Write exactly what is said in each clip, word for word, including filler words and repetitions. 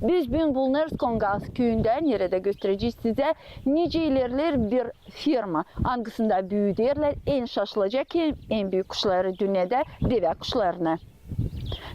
Biz büün bulunêrız Kongas küüyündä, neredä gösterecez sizä, nicä ilerleer bir ferma, angısında büüderlär en şaşılacak hem en büük kuşları dünnedä, devä kuşlarını.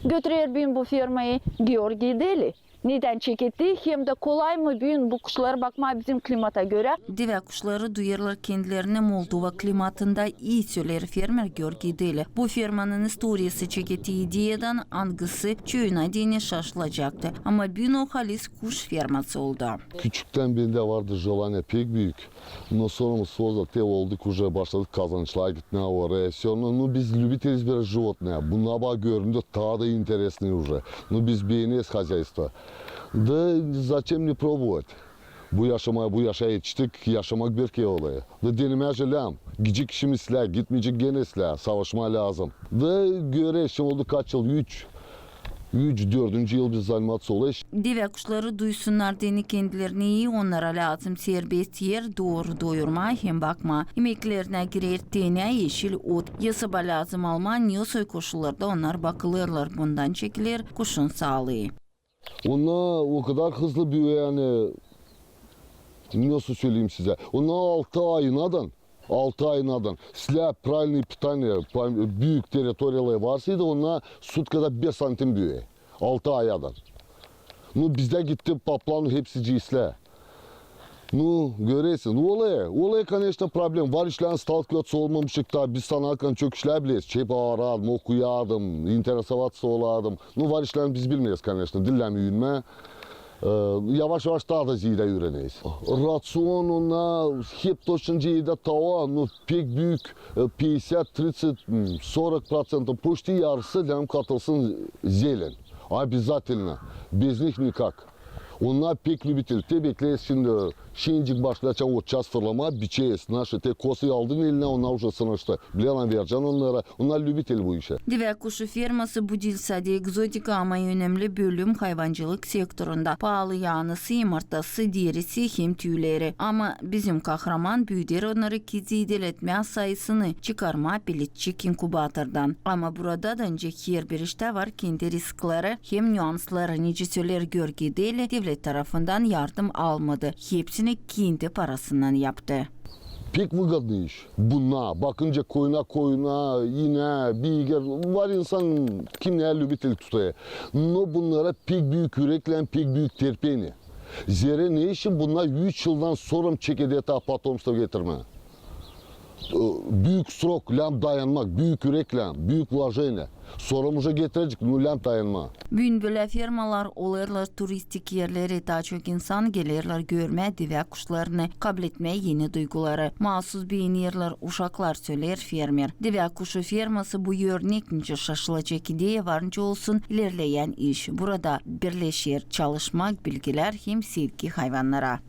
Götürer büün bu fermayı Georgiy Deli. Nedän çeketti, hem dä kolay mı büün bu kuşları bakmaa bizim klimata görä? Devä kuşları duyêrlar kendilerini Moldova klimatında ii, söleer fermer Georgiy Deli. Bu fermanın istoriyası çeketti ideyadan, angısı çoyuna deyni şaşılacaktı. Ama büün o halis kuş ferması oldu. Küçüktän bendä vardı желание pek büük. Но sonra мы создали, te olduk, уже başladık kazançlara gitmää oraya. Всё равно, ну, biz любители бере животные. Bunnar bana göründü taa da интересный уже. Ну, biz beeneriz hozaystvo. Да зачем не пробовать? Bu yaşamaa, bu yaşa etiştik, yaşamak bir kerä olêr. Da denemää же lääzım. Gidecek işimiz islää, gitmeyecek genä islää, savaşmaa lääzım. Da görä, şindi oldu kaç yıl, üç, üç, dördüncü yıl biz заниматься olêrız. Devä kuşları duysunnar deyni kendilerini ii, onnara lääzım serbest er, dooru doyurmaa hem bakmaa. İmeklerinä girer tenä eşil ot. Yasaba lääzım almaa, ne soy koşullarda onnar bakılêrlar, bundan çekiler kuşun saalıı. Onnar o kadar hızlı büüyer, yani, nasıl söleyim sizä? Onnar altı ayınadan, altı ayınadan, islää правильное питание, pa-, büük territoriyaları varsaydı, onnar sutkada bir santim büüyer. Altı ayınadan. Ну, bizdä gitti по плану hepsicii islää. Ну, görersiniz. Ну, olêr, olêr, конечно, проблем. Var işlän сталкиваться olmamışık taa, biz sanarkan çok işlär bileyiz. Çep aarardım, okuyardım, интересоваться olardım. Ну, var işlän biz bilmeeriz, конечно, diil lääzım üürenmää. E, yavaş-yavaş taa da ziyaada üüreneriz. Рацион onnar hep точно deyil dä tava, ну, pek büük, e, пятьдесят, тридцать, м, сорок процентов, почти yarısı lääzım katılsın zelen. Обязательно. Без них никак. Onnar pek любитель. Te bekleeriz şindi, şincik başlayacan otçaz fırlamaa, biçeriz. Naşı te kosayı aldın elinä, onnar уже sınaştı. Bilerlär, verecän onnara. Onnar любитель bu işä. Devä kuşu ferması bu diil sade ekzotika, ama önemli bölüm hayvancılık sektorunda. Paalı yaanısı, yımırtası, derisi hem tüüleri. Ama bizim kahraman büüder onnarı ki, zeedeletmää sayısını, çıkarmaa pelitçik inkubatordan. Ama burada da ancak herbir iştä var kendi riskleri hem nüansları. Nicä söleer Georgiy Deli, devlet tarafından yardım almadı. Hepsini kendi parasından yaptı. Pek выгодный iş. Bunnar bakınca koyuna-koyuna, inää, biiger, var insan kimnär любитель tutêr. Но bunnara pek büük üreklän, pek büük terpenie. Zerä neçin bunnar üç yıldan sora çekeder taa потомство getirmää. E, büük срок, lääzım dayanmak, büük ürek lääzım, büük вложение. Sora уже getirecek, ну, lääzım dayanmaa. Büün bölä fermalar olêrlar turistik erleri, taa çok insan gelerlär görmää devä kuşlarını, kabletmää eni duyguları. Maasuz beenerlär uşaklar, söleer fermer. Devä kuşu ferması bu örnek, nicä şaşılacak ideya var nicä olsun ilerleyän iş. Burada birleşer çalışmak, bilgilär hem sevgi hayvannara.